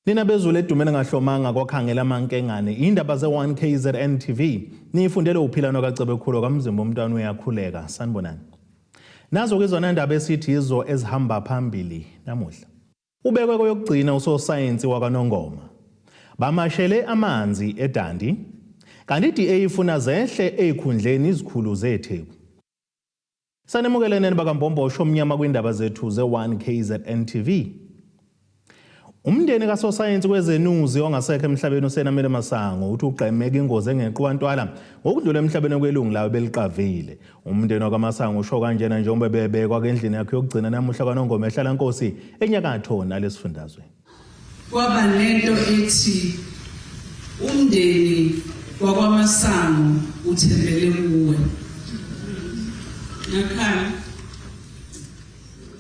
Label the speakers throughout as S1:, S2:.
S1: Nina bezulu edumene ngahlomanga kwakhangela amankengane indaba ze-1 KZN TV niyifundele uphilano kaCebekhulu kamzimba umntwana uyakhuleka. Sanibonani. Nazo ke zona ndaba esithi yizo ezihamba phambili namuhla. Ubekwe kweyokugcina usosayensi wakwaNongoma. Bamashele amanzi eDundee. Kanti iDA ifuna zehle ezikhundleni izikhulu zeTheku. Sanemukeleneni bakaMbombosho omnyama kwindaba zethu ze-1 KZN TV. Umndeni kasosayensi kwezenuzi ongasekho emhlabeni uSenamele Masango uthi ugqemeke ingozi engeqiwa ntwala ngokudlula emhlabeni kwelungu lawo beliqavile. Umndeni wakaMasango usho kanjena njengoba bebekwa endlini yakhe yokugcina namuhla kwaNongoma ehlala Nkosi enyakatho nalesifundazwe.
S2: Kwaba nento ethi umndeni wakwaMasango uthembele kuwe. Ngakhala.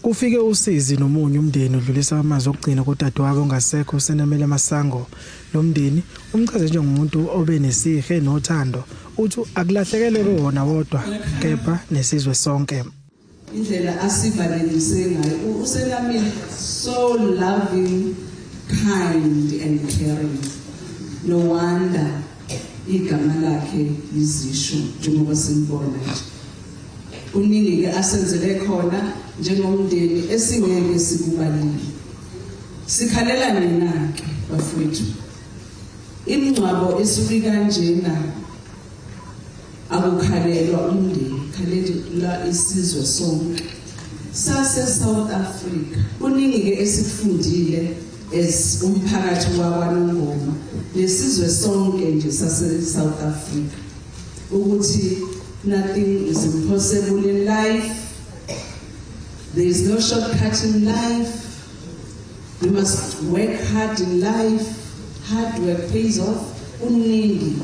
S3: Kufike usizi nomunyu umndeni udlulisa amazwi okugcina kudadewabo ongasekho uSenamele Masango. Lo mndeni umchaze njengomuntu obenesihe nothando, uthi akulahlekelwe wona wodwa kepha nesizwe sonke.
S2: Indlela asivalelise ngayo uSenamile, so loving, kind and caring. No wonder igama lakhe lizisho njengoba simbona nje. Kuningi-ke asenzele khona njengomndeni esingeke sikubalile. Sikhalela nina-ke bafowethu. Imingcwabo isuke kanjena, akukhalelwa umndeni, khalelwa isizwe sonke sase-South Africa. Kuningi-ke esikufundile as umphakathi wakwaNongoma nesizwe sonke nje sase-South Africa ukuthi nothing is impossible in life. There is no shortcut in life. We must work hard in life. Hard work pays off. Kuningi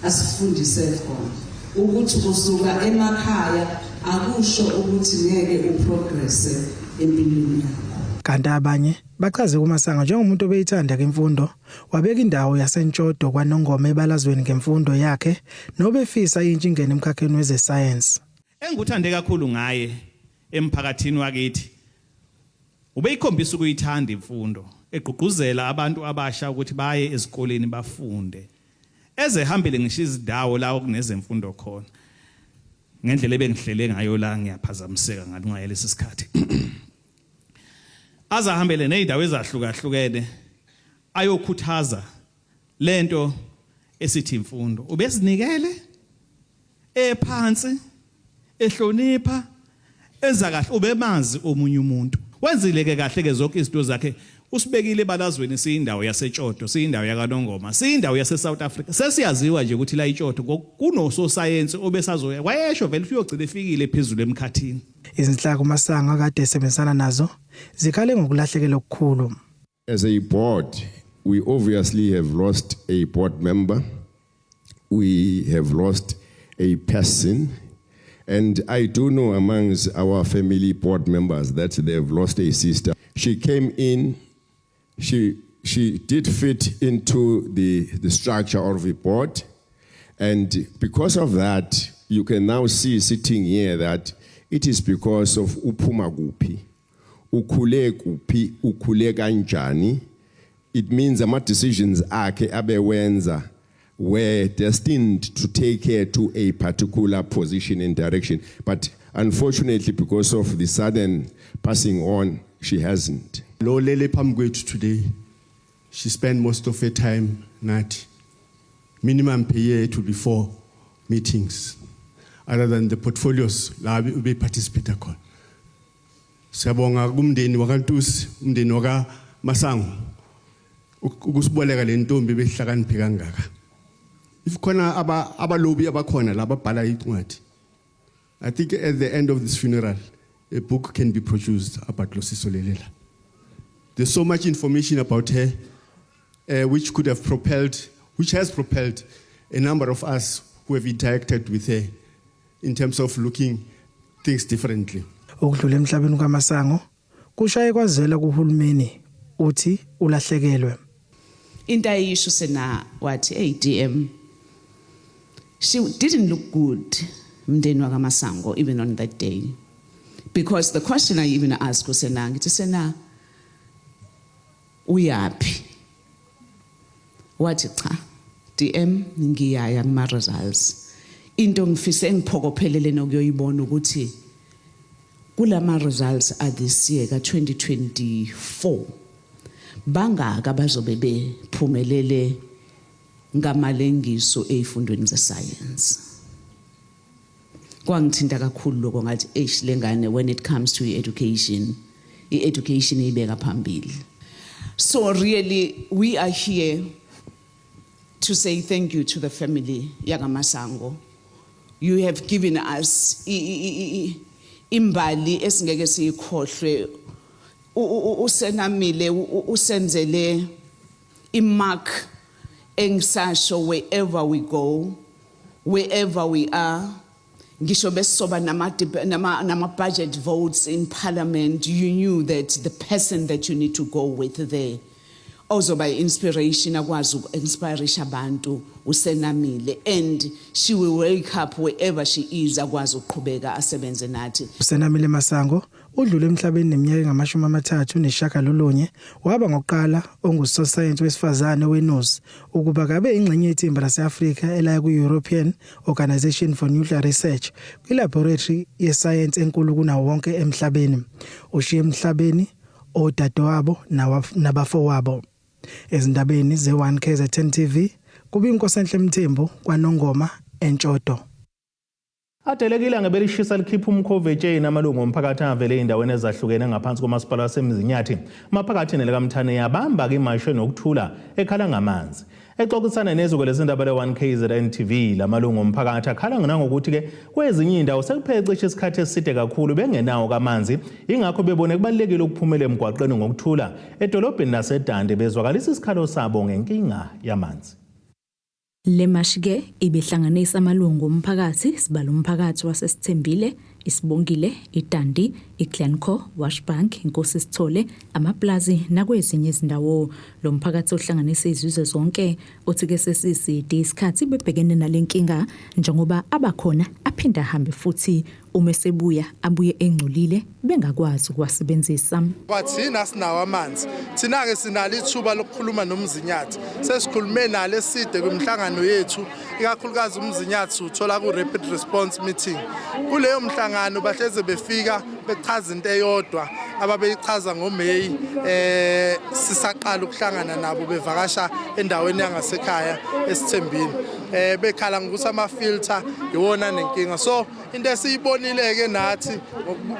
S2: asifundise khona ukuthi usuka emakhaya akusho ukuthi ngeke uprogresse empilweni yakho.
S3: Kanti abanye bachaze kuMasango njengomuntu obeyithanda imfundo, wabeka indawo yaseNtshodo kwaNongoma ebalazweni ngemfundo yakhe nobefisa intsha ingene emkhakheni wezesayensi.
S4: Engikuthande kakhulu ngaye emphakathini wakithi, ubeyikhombisa ukuyithanda imfundo, egqugquzela abantu abasha ukuthi baye ezikoleni bafunde. Ezehambile ngisho izindawo la okunezemfundo khona. Ngendlela ebengihlele ngayo la ngiyaphazamiseka ngalunga yalesi sikhathi. Azahambele nezindawo ezahlukahlukene ayokhuthaza lento esithi imfundo. Ubezinikele ephansi, ehlonipha, enza kahle, ubemazi omunye umuntu. Wenzile ke kahle ke zonke izinto zakhe, usibekile ebalazweni. Siyindawo yaseTshodo, siyindawo yakaNongoma, siyindawo yase South Africa. Sesiyaziwa nje ukuthi la iTshodo kunososayensi obesazoya, wayesho vele ukuthi uyogcina efikile phezulu emkhathini.
S3: Izinhlaka uMasango akade esebenzisana nazo zikhale ngokulahlekelwa okukhulu.
S5: As a board, we obviously have lost a board member. We have lost a person. And I do know amongst our family board members that they've lost a sister. She came in, she did fit into the structure of the board. And because of that, you can now see sitting here that it is because of uphuma kuphi, ukhule kuphi, ukhule kanjani. It means ama decisions akhe abewenza were destined to take her to a particular position and direction. But unfortunately, because of the sudden passing on, she hasn't.
S6: Lo lele phambi kwethu today, she spent most of her time nathi. Minimum per year it will be four meetings, other than the portfolios la ube participate khona. Siyabonga kumndeni wakaNtusi, umndeni waka Masango, ukusiboleka le ntombi behlakaniphe kangaka. If khona abalobi abakhona la ababhala incwadi, I think at the end of this funeral a book can be produced about Losiso Lelela. There's so much information about her which could have propelled, which has propelled a number of us who have interacted with her in terms of looking things differently.
S3: Ukudlula emhlabeni kwaMasango kushaye kwazela kuhulumeni, uthi ulahlekelwe.
S2: Into ayisho sena wathi, "Hey DM, she didn't look good, mndeni wakaMasango, even on that day." Because the question I even asked usena, ngithi, "Sena, uyapi?" Wathi cha DM, ngiyaya kuma results. Into ngifise engiphokophelele nokuyoyibona ukuthi kulama results a this year ka 2024 bangaka bazobe bephumelele ngamalengiso ezifundweni ze-science. Kwangithinta kakhulu lokho, ngathi eish, lengane when it comes to education, i-education ibeka phambili. So really we are here to say thank you to the family yakaMasango. You have given us imbali esingeke siyikhohlwe. Usenamile usenzele imark engisasho wherever we go, wherever we are. Ngisho besisoba nama budget votes in parliament, you knew that the person that you need to go with there ozoba inspiration, akwazi uku-inspirisha abantu, uSenamile, and she will wake up wherever she is, akwazi ukuqhubeka asebenze nathi.
S3: Usenamile Masango udlule emhlabeni neminyaka engamashumi amathathu nesishiyagalolunye. Waba ngokuqala ongusosayensi wesifazane weNUST ukuba kabe ingxenye yethimba lase-Afrika elaya ku-European Organization for Nuclear Research, kwilaboratory yesayensi enkulu kunawo wonke emhlabeni. Ushiye emhlabeni odadewabo nabafowabo. Ezindabeni ze-1 KZN TV, kubi Inkosenhle Mthembu, kwaNongoma, eNtshodo.
S1: Adelekile ngebelishisa likhipha umkhovu etsheni amalungu omphakathi avele ey'ndaweni ezahlukene ngaphansi komasipala waseMzinyathi maphakathi nelikaMthane yabamba-ke imasho nokuthula ekhala ngamanzi. Exoxisana neziko lezindaba le-1 KZN TV, lamalungu omphakathi akhala nangokuthi-ke kwezinye iy'ndawo sekuphele cishe isikhathi eside kakhulu bengenawo kamanzi, ingakho bebone kubalulekile ukuphumela emgwaqeni ngokuthula edolobheni laseDande bezwakalisa isikhalo sabo ngenkinga yamanzi.
S7: Le mashi-ke ibihlanganisa amalungu omphakathi, sibala umphakathi waseSithembile, Isibongile, iDundee, iGlencoe, Washbank, Inkosi Sithole, amaplazi nakwezinye izindawo. Lo mphakathi ohlanganisa izizwe zonke uthi-ke sesiside isikhathi bebhekene nale nkinga njengoba abakhona aphinde ahambe futhi uma esebuya abuye engcolile bengakwazi ukuwasebenzisa.
S8: Kwathina sinawo amanzi, thina-ke sinalo ithuba lokukhuluma noMzinyathi. Sesikhulume nalo eside kwimihlangano yethu, ikakhulukazi uMzinyathi siwuthola ku-rapid response meeting. Kuleyo mhlangano bahleze befika bechaza into eyodwa ababeyichaza ngoMeyi sisaqala ukuhlangana nabo bevakasha endaweni yangasekhaya eSithembini, bekhala ngokuthi ama-filter iwona nenkinga. So into esiyibonile-ke nathi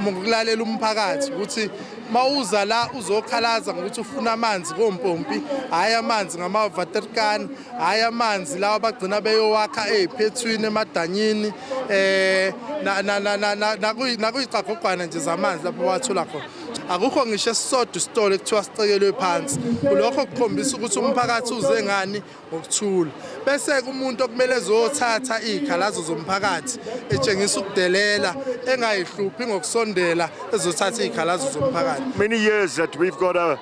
S8: ngokulalela umphakathi ukuthi mawuza la uzokhalaza ngokuthi ufuna amanzi kompompi, hhayi amanzi ngama-waterkan, hhayi amanzi lawa abagcina beyowakha ey'phethwini, emadanyini, nakuyicagogwana nje zamanzi lapho wathola khona. Akukho ngisho esisodwa isitolo ekuthiwa sicekelwe phansi. Kulokho kukhombisa ukuthi umphakathi uze ngani ngokuthula, bese-ke umuntu okumele ezothatha iy'khalazo zomphakathi etshengisa ukudelela, engayihluphi ngokusondela ezothatha iy'khalazo zomphakathi.
S5: Many years that we've got a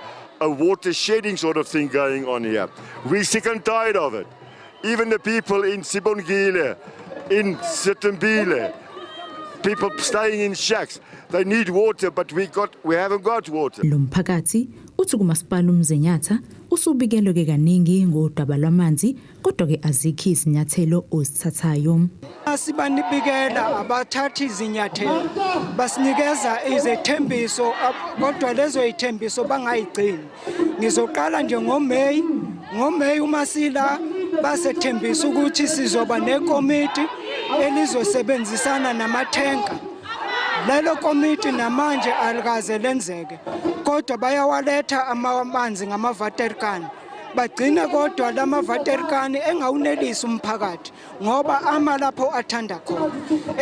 S5: water shedding sort of thing going on here. We're sick and tired of it. Even the people in Sibongile, in Sitembile, people staying in shacks, they need water, but we haven't got water.
S7: Lo mphakathi uthi kumasipala uMzinyathi usubikelwe-ke kaningi ngodaba lwamanzi, kodwa-ke azikho izinyathelo ozithathayo.
S9: Sibanibikela, abathathi izinyathelo. Basinikeza izethembiso, kodwa lezo yithembiso bangayigcini. Ngizoqala nje ngoMeyi. NgoMeyi uma sila basethembisa ukuthi sizoba nekomiti elizosebenzisana namathenka. Lelo komiti namanje alikaze lenzeke, kodwa bayawaletha amanzi ngama-waterkan. Bagcine kodwa lama-waterkan engawunelisi umphakathi ngoba ama lapho athanda khona.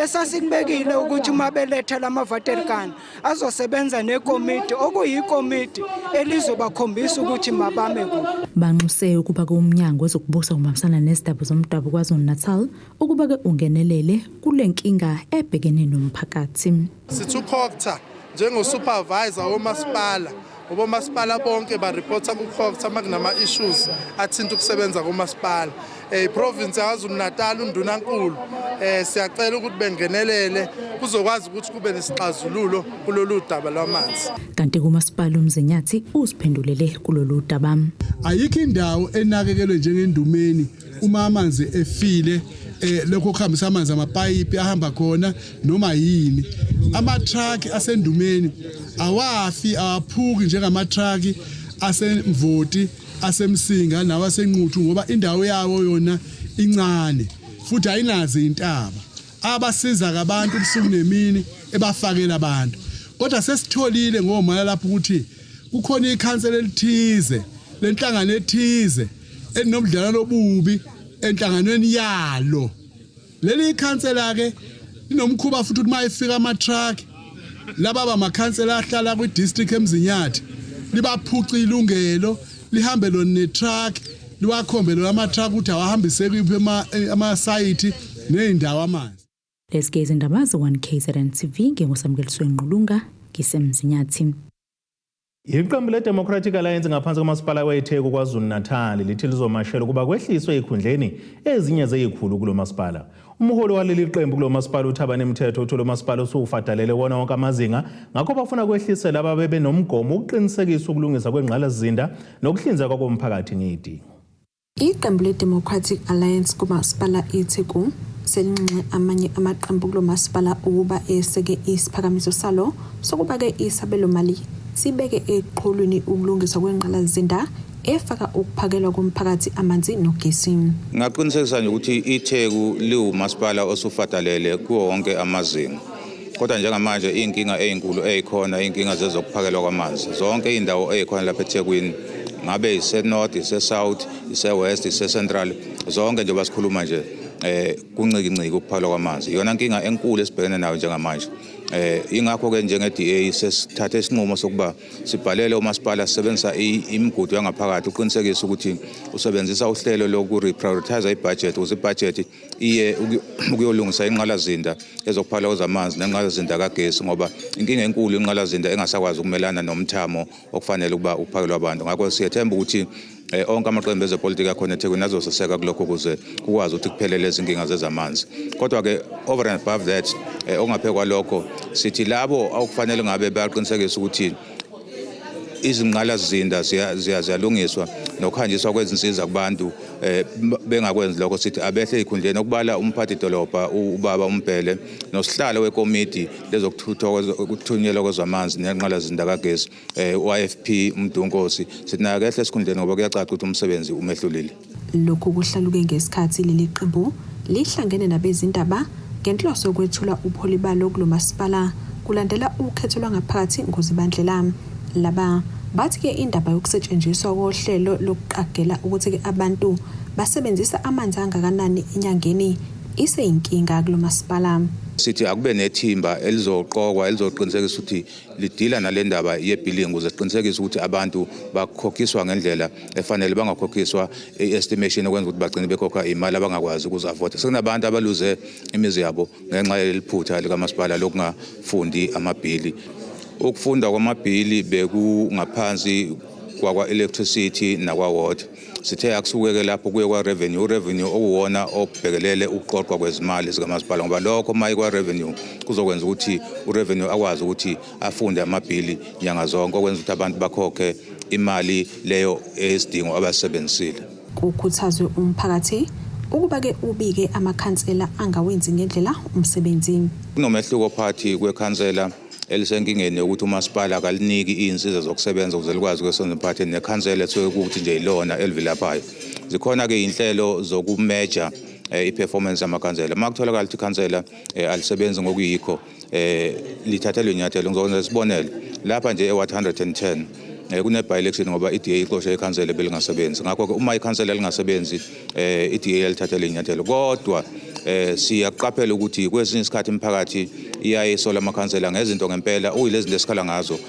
S9: Esasikubekile ukuthi uma beletha lama-waterkan azosebenza nekomiti, okuyikomiti elizobakhombisa ukuthi mabame kuphi.
S7: Banxuse ukuba-ke umnyango wezokubusa ngokubambisana nezindaba zomdabu KwaZulu-Natal ukuba-ke ungenelele kule nkinga ebhekene nomphakathi.
S8: Sithi uCogta njengosupervisor womasipala, ngoba omasipala bonke bareporta kuCogta uma kunama-issues athinta ukusebenza komasipala. Iprovince yaKwaZulu Natal, undunankulu, siyacela ukuthi bengenelele kuzokwazi ukuthi kube nesixazululo kulolu daba lwamanzi.
S7: Kanti kumasipala uMzinyathi uziphendulele kulolu daba.
S8: Ayikho indawo enakekelwe njengendumeni uma amanzi efile lokho kuhambisa amanzi amapayipi ahamba khona noma yini. Ama-truck asendumeni awafi, awaphuki njengama-truck asemvoti, asemsinga nawasenquthu, ngoba indawo yawo yona incane futhi ayinazo intaba. Abasiza abantu ubusuku nemini ebafakela abantu. Kodwa sesitholile ngomala lapho ukuthi kukhona ikhansela elithize lenhlangano ethize elinobudlelwano obubi enhlanganweni yalo. Leli ikhansela ke linomkhuba futhi ukuthi mayifika ama-truck laba bamakhansela ahlala kwi-district eMzinyathi libaphuca ilungelo, lihambe lona ne-truck, liwakhombe lona ama-truck ukuthi awahambise kuyiphi amasayithi ney'ndawo amanzi.
S7: Lezi ke izindaba ze-1 KZN TV nginguSamukeliswe Ngqulunga ngiseMzinyathi.
S1: Iqembu le-Democratic Alliance ngaphansi komasipala weTheku KwaZulu-Natal lithi lizomashela ukuba kwehliswe ezikhundleni ezinye zezikhulu kulo masipala. Umholi waleli qembu kulo masipala uThabani Mthetho uthi lo masipala usufadalele wona wonke amazinga, ngakho bafuna kwehlisela laba bebenomgomo ukuqinisekisa ukulungisa kwengqalasizinda nokuhlinzekwa komphakathi ngezidingo.
S10: Iqembu le-Democratic Alliance kumasipala iTheku selinxenxe amanye amaqembu kulo masipala ukuba eseke isiphakamiso salo sokuba-ke isabelomali sibeke eqhulwini ukulungiswa kwengqalasizinda efaka ukuphakelwa komphakathi amanzi nogesi.
S11: Ngingaqinisekisa nje ukuthi iTheku liwumasipala osufadalele kuwo wonke amazinga. Kodwa njengamanje iy'nkinga ey'nkulu ey'khona iy'nkinga zezokuphakelwa kwamanzi. Zonke iy'ndawo ey'khona lapha eThekwini, ngabe ise-north, ise-south, ise-west, ise-central, zonke njengoba sikhuluma nje kuncikinciki ukuphakelwa kwamanzi. Iyona nkinga enkulu esibhekene nayo njengamanje. Ingakho-ke njenge-DA sesithathe isinqumo sokuba sibhalele umasipala sisebenzisa imigudu yangaphakathi ukuqinisekisa ukuthi usebenzisa uhlelo loku-reprioritize ibudget ukuze ibudget iye ukuyolungisa inqalazinda ezokuphakelwa kwezamanzi nenqalazinda kagesi, ngoba inkinga enkulu inqalazinda engasakwazi ukumelana nomthamo okufanele ukuba uphakelwe abantu. Ngakho siyethemba ukuthi onke amaqembu ezepolitiki akhona eThekwini azoseseka kulokho ukuze kukwazi ukuthi kuphele lezi nkinga zezamanzi. Kodwa-ke over and above that, okungaphezu kwalokho, sithi labo okufanele ngabe bayaqinisekisa ukuthi izingqalasizinda ziyalungiswa nokuhanjiswa kwezinsiza kubantu, bengakwenzi lokho, sithi abehle ey'khundleni, okubala umphathi dolobha ubaba uMbhele nosihlalo wekomidi lezokuthunyelwa kwezamanzi nenqalasizinda kagesi, u-IFP uMdunkosi, sithi naye akehle esikhundleni ngoba kuyacaca ukuthi umsebenzi umehlulile.
S10: Lokhu kuhlaluke ngesikhathi leli qembu lihlangene nabezindaba ngenhloso yokwethula ubuholi balo kulo masipala kulandela ukhetho lwangaphakathi ngoZibandlela. Laba bathi-ke indaba yokusetshenziswa kohlelo lokuqagela ukuthi-ke abantu basebenzisa amanzi angakanani enyangeni iseyinkinga kulo masipala.
S11: Sithi akube nethimba elizoqokwa elizoqinisekisa ukuthi lidila nale ndaba ye-billing ukuze siqinisekise ukuthi abantu bakhokhiswa ngendlela efanele, bangakhokhiswa i-estimation okwenza ukuthi bagcine bekhokha imali abangakwazi ukuzi-afforda. Sekunabantu abaluze imizi yabo ngenxa yeliphutha likamasipala lokungafundi amabhili. Ukufunda kwamabhili bekungaphansi kwakwa-electricity nakwa-water. Sithe akusukeke lapho kuye kwa-revenue, u-revenue okuwona obhekelele ukuqoqwa kwezimali zikamasipala, ngoba lokho uma kwa-revenue kuzokwenza ukuthi u-revenue akwazi ukuthi afunde amabhili nyanga zonke, okwenza ukuthi abantu bakhokhe imali leyo eyisidingo abasebenzisile.
S10: Kukhuthazwe umphakathi ukuba-ke ubike amakhansela angawenzi ngendlela umsebenzi.
S11: Kunomehluko phakathi kwekhansela elisenkingeni yokuthi umasipala akaliniki iy'nsiza zokusebenza ukuze likwazi ukusebenza emphakathini nekhansela ethuke ukuthi nje ilona elivilaphayo. Zikhona-ke iy'nhlelo zokumeja i-performance yamakhansela. Uma kutholakala ukuthi ikhansela alisebenzi ngokuyikho, lithathelwe inyathelo. Ngizokwenza isibonelo lapha nje e-ward 110, kune-by-election ngoba i-DA ixoshe ikhansela belingasebenzi. Ngakho-ke uma ikhansela lingasebenzi, i-DA yalithathela inyathelo. Kodwa siyaqaphela ukuthi kwesinye isikhathi imiphakathi iyayisola amakhansela ngezinto ngempela okuyilezi zinto esikhala ngazo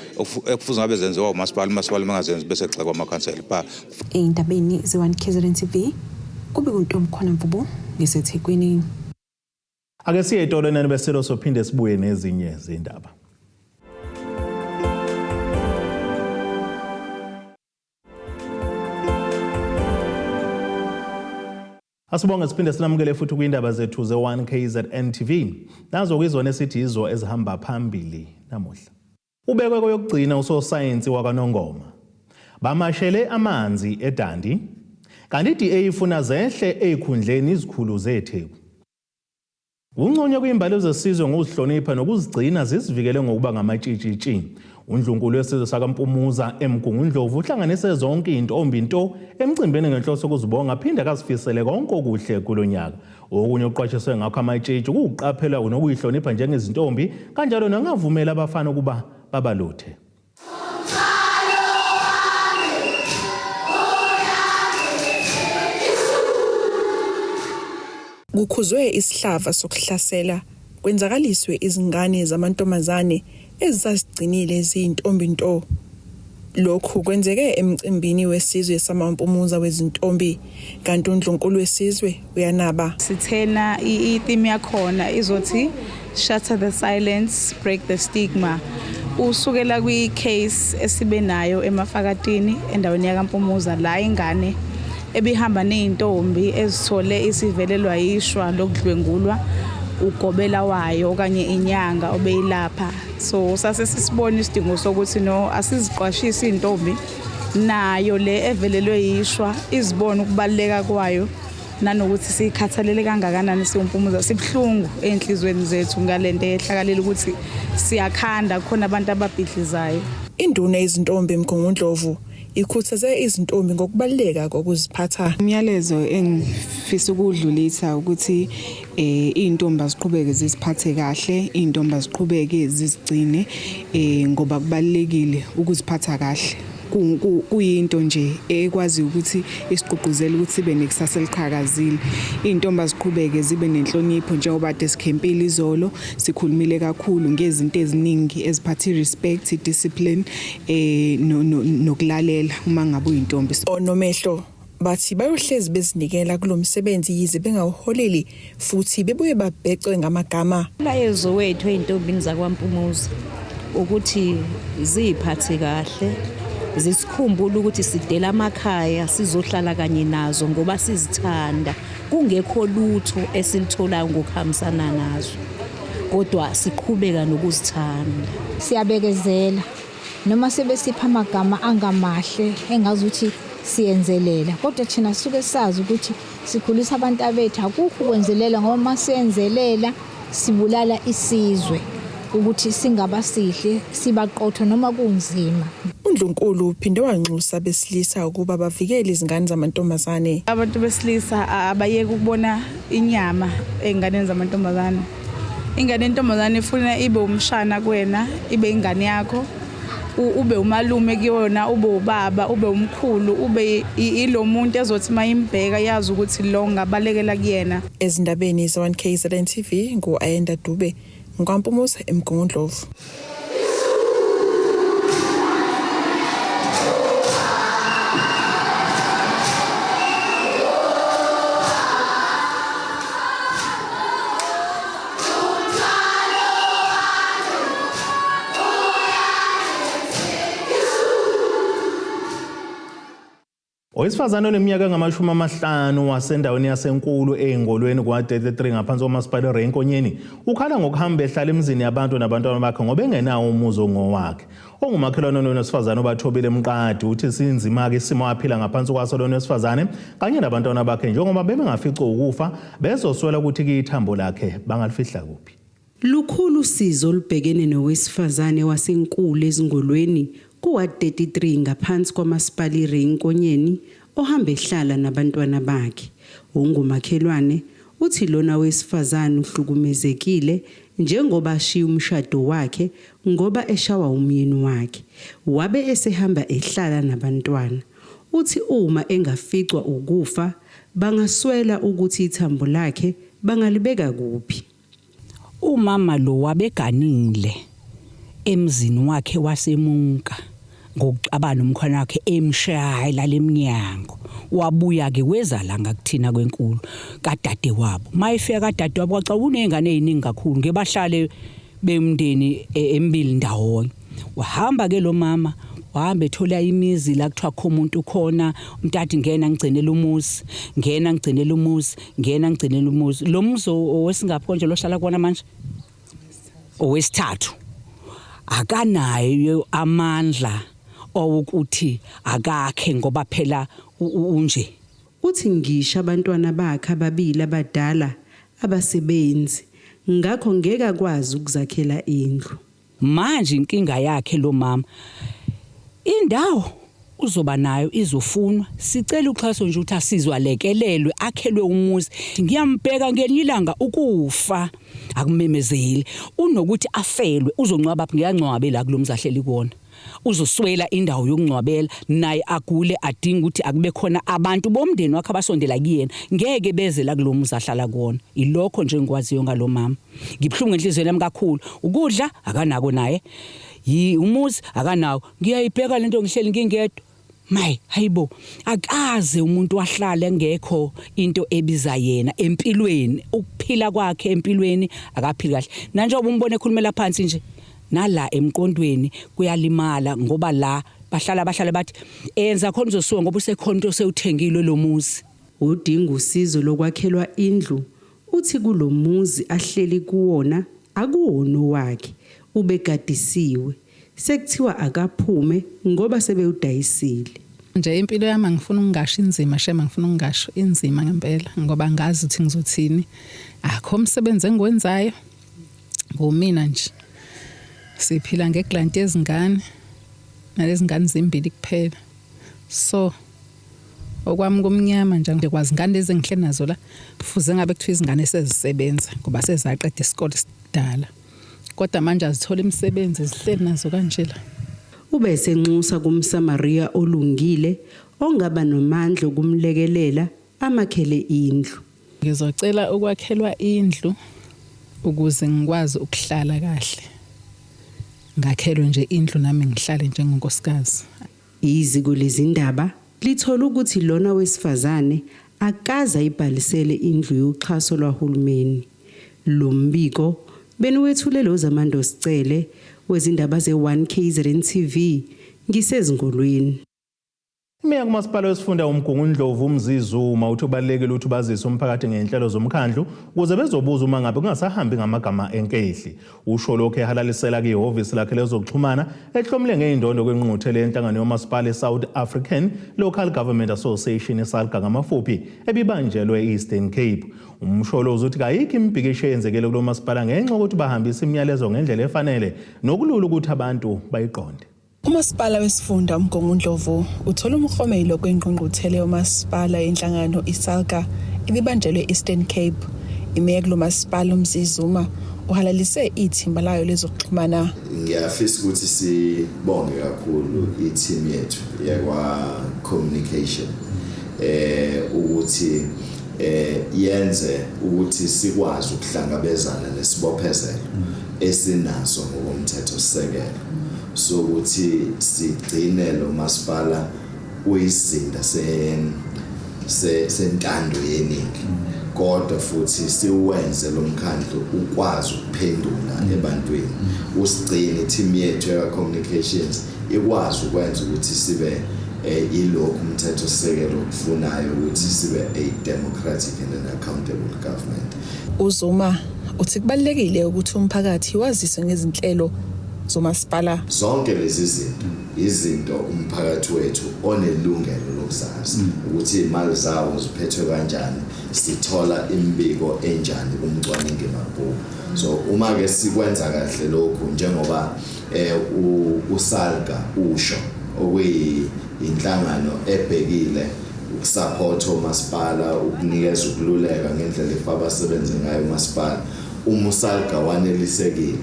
S11: ekufuze ngabe zenziwa umasipala, umasipala uma engazenzi bese kugxekwa amakhansela.
S10: Ey'ndabeni ze-1 KZN TV kube kuntomkhona Mvubu ngiseThekwini.
S1: Ake siye etolo nani beselo sophinde sibuye nezinye zindaba. Asibonge siphinde sinamukele futhi kwindaba zethu ze-1 KZN TV. Nazo kuyizona esithi yizo ezihamba phambili namuhla. Ubekwe kweyokugcina usosayensi wakwaNongoma. Bamashele amanzi eDundee, kanti iDA ifuna zehle ezikhundleni izikhulu zeTheku. Unconywe kwimbali zesizwe ngokuzihlonipha nokuzigcina zizivikele ngokuba ngamatshitshitshi. Undlunkulu wesizwe sakaMpumuza eMgungundlovu uhlanganise zonke izintombi nto emcimbini ngenhloso yokuzibonga aphinde akazifisele konke okuhle kulo nyaka. Okunye okuqwashiswe ngakho amatshitshi kuwukuqaphela nokuyihlonipha njengezintombi kanjalo nangavumeli abafana ukuba babaluthe.
S12: Kukhuzwe isihlava sokuhlasela kwenzakaliswe izingane zamantombazane ezisazigcinile ziyintombi nto. Lokhu kwenzeke emcimbini wesizwe samaMpumuza wezintombi kanti uNdlunkulu wesizwe uyanaba.
S13: Sithena i-theme yakhona izothi shatter the silence, break the stigma. Usukela kwi-case esibe nayo emafakatini endaweni yakaMpumuza la ingane ebihamba nezintombi ezithole isivelelwa yishwa lokudlwengulwa ugobela wayo okanye inyanga obeyilapha. So sase sisibona isidingo sokuthi no asiziqwashise izintombi nayo le evelelwe yishwa izibone ukubaluleka kwayo nanokuthi siyikhathalele kangakanani siwumpumuza. Sibuhlungu ey'nhliziyweni zethu ngalento eyehlakalela ukuthi siyakhanda khona abantu ababhidlizayo.
S12: Induna yezintombi eMgungundlovu ikhuthaze izintombi ngokubaluleka kokuziphatha.
S14: Umyalezo engifisa ukuwudlulisa ukuthi iy'ntombi aziqhubeke ziziphathe kahle, iy'ntombi aziqhubeke zizigcine ngoba kubalulekile ukuziphatha kahle. Kuyinto nje ekwazi ukuthi isigqugquzele ukuthi sibe nekusasa eliqhakazile. Iy'ntombi aziqhubeke zibe nenhlonipho njengoba kade sikhempile izolo, sikhulumile kakhulu ngezinto eziningi eziphatha i-respect, i-discipline nokulalela uma ngabe uyintombi.
S12: Onomehlo bathi bayohlezi bezinikela kulo msebenzi yize bengawuholeli futhi bebuye babhecwe ngamagama.
S15: Umlayezo wethu ey'ntombini zakwaMpumuza ukuthi ziy'phathe kahle, zisikhumbule ukuthi sidela amakhaya sizohlala kanye nazo ngoba sizithanda, kungekho lutho esilitholayo ngokuhambisana nazo, kodwa siqhubeka nokuzithanda.
S16: Siyabekezela noma sebesipha amagama angamahle engazuthi siyenzelela, kodwa thina sisuke sazi ukuthi sikhulisa abantu abethu, akukho ukwenzelela ngoba uma siyenzelela sibulala isizwe ukuthi singaba sihle sibaqotho noma kunzima.
S12: UNdlunkulu uphinde wanxusa abesilisa ukuba bavikele izingane zamantombazane.
S13: Abantu besilisa abayeke ukubona inyama ey'nganeni zamantombazane. Ingane yentombazane ifuna ibe umshana kuwena, ibe ingane yakho, ube umalume kuyona, ube ubaba, ube umkhulu, ube ilo muntu ezothi uma imbheka yazi ukuthi lo ngabalekela kuyena.
S12: Ezindabeni ze-1KZN TV ngu-Ayenda Dube, ngikwaMpumuza eMgungundlovu.
S1: Owesifazane oneminyaka engama-50 wasendaweni yaseNkulu eNgolweni kwa-33 ngaphansi komasipala iRay Nkonyeni ukhala ngokuhamba ehlala emizini yabantu nabantwana bakhe ngoba engenawo umuzi ongowakhe. Ongumakhelwane lona wesifazane obathobile Mqadi uthi sinzima-ke isimo aphila ngaphansi kwaso lona wesifazane kanye nabantwana bakhe njengoba bebengafici ukufa bezoswela ukuthi kuyithambo lakhe bangalifihla kuphi.
S17: Lukhulu usizi olubhekene nowesifazane waseNkulu eZingolweni ku-Ward 33 ngaphansi kwaMasipala iRay Nkonyeni ohamba ehlala nabantwana bakhe. Ongumakhelwane uthi lona wesifazane uhlukumezekile njengoba ashiya umshado wakhe ngoba eshawa umyeni wakhe, wabe esehamba ehlala nabantwana. Uthi uma engaficwa ukufa bangaswela ukuthi ithambo lakhe bangalibeka kuphi.
S18: Umama lo wabeganile emzini wakhe wasemuka ngokuxabana umkhwana wakhe emshaya elala emnyango. Wabuya ke weza la ngakuthina kwenkulu kadade wabo. Mayefika kadade wabo kwaxa unezingane eziningi kakhulu ngebahlale bemndeni emibili ndawonye. Wahamba ke lo mama wahamba ethola imizi la kuthiwa kho umuntu khona, umuntu athi ngena ngigcinele umuzi, ngena ngigcinele umuzi, ngena ngigcinele umuzi. Lo muzi owesingaphi konje lohlala kuwona manje? Owesithathu. Akanayo amandla owukuthi akakhe ngoba phela unje.
S17: Uthi ngisho abantwana bakhe ababili abadala abasebenzi ngakho ngeke akwazi ukuzakhela indlu.
S18: Manje inkinga yakhe lo mama indawo uzoba nayo izofunwa sicela uxhaso nje ukuthi asizwe alekelelwe akhelwe umuzi ngiyambheka ngelinye ilanga ukufa akumemezeli unokuthi afelwe uzongcwaba ngiyangcwabe la kulomzi ahleli kuwona uzoswela indawo yokungcwabela naye agule adinga ukuthi akube khona abantu bomndeni wakhe abasondela kuyena ngeke beze la kulomuzi ahlala kuwona ilokho nje engikwaziyo ngalomama ngibuhlungu enhliziyweni yami kakhulu ukudla akanako naye yi umuzi akanawo ngiyayibheka lento ngihleli ngingedwa Mayi hayibo akaze umuntu wahlala engekho into ebiza yena empilweni ukuphila kwakhe empilweni akaphili kahle nanjengoba umbone ekhulumela phansi nje nala emqondweni kuyalimala ngoba la bahlala bahlala bathi enza khona uzosuka ngoba usekhona into osewuthengile lo muzi.
S17: Udinga usizo lokwakhelwa indlu Uthi kulo muzi ahleli kuwona akuwona owakhe, ubegadisiwe, sekuthiwa akaphume ngoba sebewudayisile.
S13: Nje impilo yami angifuni ukungasho inzima shame angifuni ukungasho inzima ngempela ngoba angazi ukuthi ngizothini akho umsebenzi engiwenzayo ngumina nje siphila ngeglanti yezingane nalezi ngane zimbili kuphela so Okwami kumnyama nje angikwazi ingane lezi engihleli nazo la kufuze ngabe kuthiwa izingane sezisebenza ngoba sezaqeda isikole sidala kodwa manje azitholi imisebenzi zihleli nazo kanje la.
S17: Ube esenxusa kumSamariya olungile ongaba nomandla okumlekelela amakhele indlu.
S13: Ngizocela ukwakhelwa indlu ukuze ngikwazi ukuhlala kahle. Ngakhelwe nje indlu nami ngihlale njengonkosikazi.
S17: Iziko lezindaba lithole ukuthi lona wesifazane akaze ayibhalisele indlu yoxhaso lwahulumeni. Lo mbiko beniwethulelwe uZamando Sicele wezindaba ze-1 KZN TV ngiseZingolweni.
S1: Imeya kumasipala wesifunda uMgungundlovu uMzi Zuma uthi kubalulekile ukuthi bazise umphakathi ngezinhlelo zomkhandlu ukuze bezobuza uma ngabe kungasahambi ngamagama enkehli. Usho lokhu ehalalisela kwihhovisi lakhe lezokuxhumana ehlomule ngeyindondo kwingqungquthela yenhlangano yomasipala iSouth African Local Government Association iSALGA ngamafuphi ebibanjelwe e-Eastern Cape. Umsholozi uthi kayikho imibhikisho eyenzekile kulo masipala ngenxa yokuthi bahambisa imiyalezo ngendlela efanele nokulula ukuthi abantu bayiqonde.
S12: Umasipala wesifunda uMgungundlovu uthole umklomelo kwingqungquthela yomasipala yenhlangano iSALGA ebibanjelwe e-Eastern Cape. Imeya kulo masipala uMzi Zuma uhalalise ithimba layo lezokuxhumana.
S19: Ngiyafisa ukuthi sibonge kakhulu i-team yethu yakwa communication eh ukuthi eh yenze ukuthi sikwazi ukuhlangabezana nesibophezelo esinaso ngokomthetho sisekelo sokuthi sigcine lo masipala uyisizinda sentando yeningi kodwa futhi siwenze lo mkhandlu ukwazi ukuphendula ebantwini usigcine team yethu yaka communications ikwazi ukwenza ukuthi sibe eh, yilokhu umthetho sisekelo okufunayo ukuthi sibe a democratic and an accountable government.
S12: UZuma uthi kubalulekile ukuthi umphakathi waziswe ngezinhlelo zomasipala.
S19: Zonke lezi zinto izinto umphakathi wethu onelungelo lokuzazi ukuthi imali zawo ziphethwe kanjani, sithola imibiko enjani kumcwaningi mabhuku. So uma ke sikwenza kahle lokhu njengoba eh uSalga usho okuyinhlangano ebhekile ukusupport omasipala ukunikeza ukululeka ngendlela efabasebenze ngayo umasipala uma uSalga wanelisekile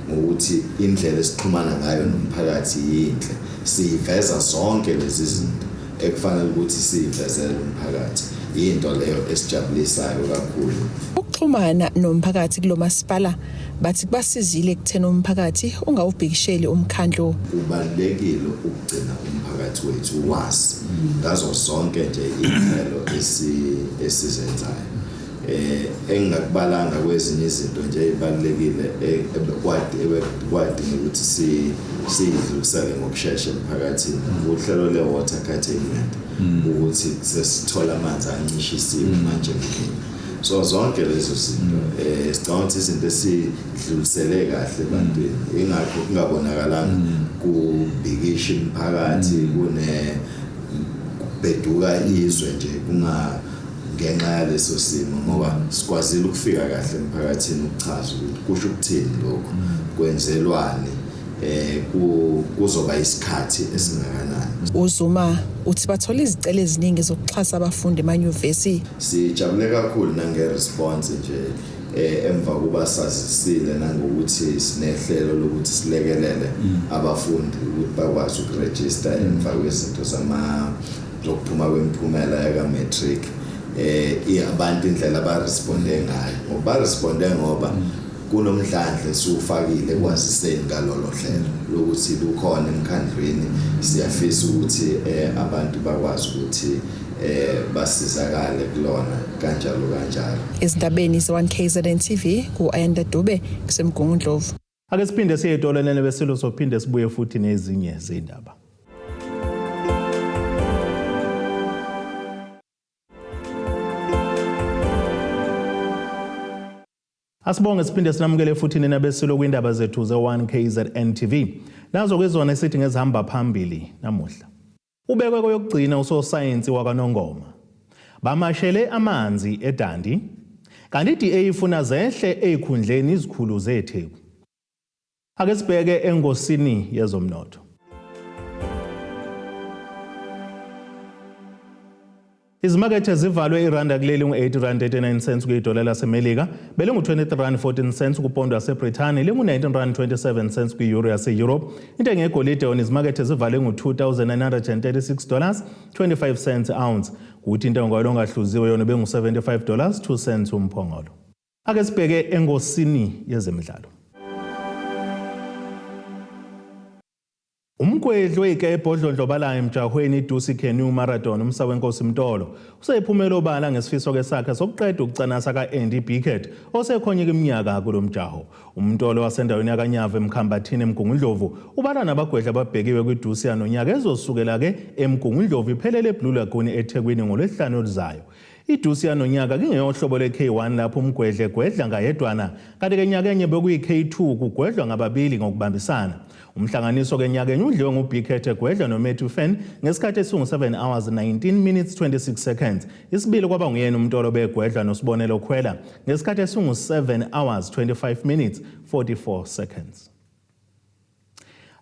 S19: ngokuthi indlela esixhumana ngayo nomphakathi yinhle siyiveza zonke lezi zinto ekufanele ukuthi siyivezele umphakathi yinto leyo esijabulisayo kakhulu.
S12: Ukuxhumana nomphakathi kulo masipala bathi kubasizile ekutheni umphakathi ungawubhikisheli umkhandlu.
S19: Kubalulekile ukugcina umphakathi wethu wazi ngazo zonke nje iy'nhlelo esizenzayo. Eh engingakubalanga kwezinye izinto nje ezibalulekile ebekwadinga ukuthi siyidlulisele ngokushesha emphakathini uhlelo le-water curtailment ukuthi sesithola amanzi ancishisiwe manje emndeni. So zonke lezo zinto sicabanga ukuthi izinto esidlulisele kahle ebantwini, ingakho kungabonakalanga kubhikisha imiphakathi, kune kubheduka izwe nje kunga ngenxa yaleso simo, ngoba sikwazile ukufika kahle emphakathini ukuchaza ukuthi kusho ukuthini lokho, kwenzelwani, kuzoba isikhathi esingakanani.
S12: UZuma uthi bathola izicelo eziningi zokuxhasa abafundi emanyuvesi.
S19: Sijabule kakhulu nange-response nje emva kuba sazisile nangokuthi sinehlelo lokuthi silekelele abafundi ukuthi bakwazi ukurejista emva kwezinto zama zokuphuma kwemiphumela yaka-matric. Abantu indlela abaresponde ngayo, ngoba baresponde ngoba kunomdlandla esiwufakile ekwaziseni ngalolo hlelo lokuthi lukhona emkhandlwini. Siyafisa ukuthi abantu bakwazi ukuthi basizakale kulona, kanjalo kanjalo.
S12: Ezindabeni ze-1 KZN TV, ku-Ayanda Dube, kuseMgungundlovu.
S1: Ake siphinde siye etolelene besilo, sophinde sibuye futhi nezinye zindaba. Asibonge siphinde sinamukele futhi nina besilo kwindaba zethu ze-1 KZN TV. Nazo ke zona esithi ngezihamba phambili namuhla. Ubekwe kweyokugcina usosayensi wakwaNongoma. Bamashele amanzi eDundee. Kanti iDA ifuna zehle ezikhundleni izikhulu zeTheku. Ake sibheke engosini yezomnotho. Izimakethe zivalwe iranda kuleli ngu-8 rand 89 cents kuyidola laseMelika, belingu-23 rand 14 cents kupondo yaseBrithani, lingu-19 rand 27 cents kwi-euro yase-Europe. Intengo yegolide yona izimakethe zivalwe ngu-$2,936 dollars 25 cents ounce. Kuthi intengo yalo ongahluziwe yona bengu-$75 dollars 2 cents umphongolo. Ake sibheke engosini yezemidlalo. Umgwedli weyikebhe odlondlobalayo emjahweni iDusi Canoe Marathon, uMsawenkosi Mtolo, usephumela obala ngesifiso ke sakhe sokuqeda ukucanasa ka-Andy Bickett osekhonyeka iminyaka kulo mjaho. UMtolo wasendaweni yaKaNyava eMkhambathini eMgungundlovu ubala nabagwedli ababhekiwe kwiDusi yanonyaka ezosukela-ke eMgungundlovu iphelele eBlue Lagoon eThekwini ngoLwesihlanu oluzayo. IDusi yanonyaka kingeyohlobo lwe-K1 lapho umgwedle egwedla ngayedwana, kanti-ke nyakenye bekuyi-K2 kugwedlwa ngababili ngokubambisana. Umhlanganiso ke nyakenye udliwe nguBickett egwedla noMatthew Fenn ngesikhathi esingu-7 hours 19 minutes 26 seconds. Isibili kwaba nguyena uMtolo begwedla noSibonelo Khwela ngesikhathi esingu-7 hours 25 minutes 44 seconds.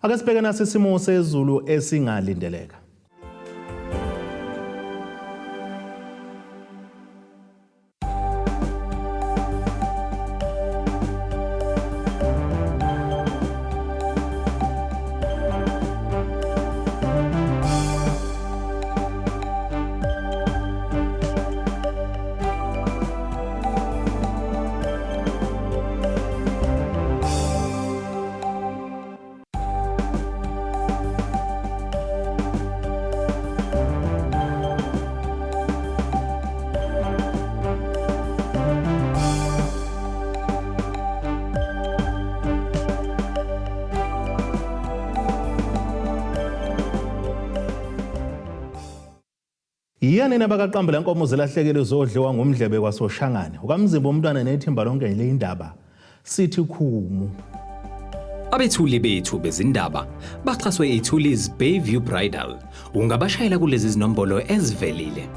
S1: Ake sibheke nasi isimo sezulu esingalindeleka. Yiyani nabakaqambula nkomo zilahlekile zodliwa ngumdlebe kwaSoshangane. Ukamzimba umntwana nethimba lonke le indaba. Sithi khumu.
S20: Abethuli bethu bezindaba baxhaswe iThulis Bayview Bridal. Ungabashayela kulezi zinombolo ezivelile.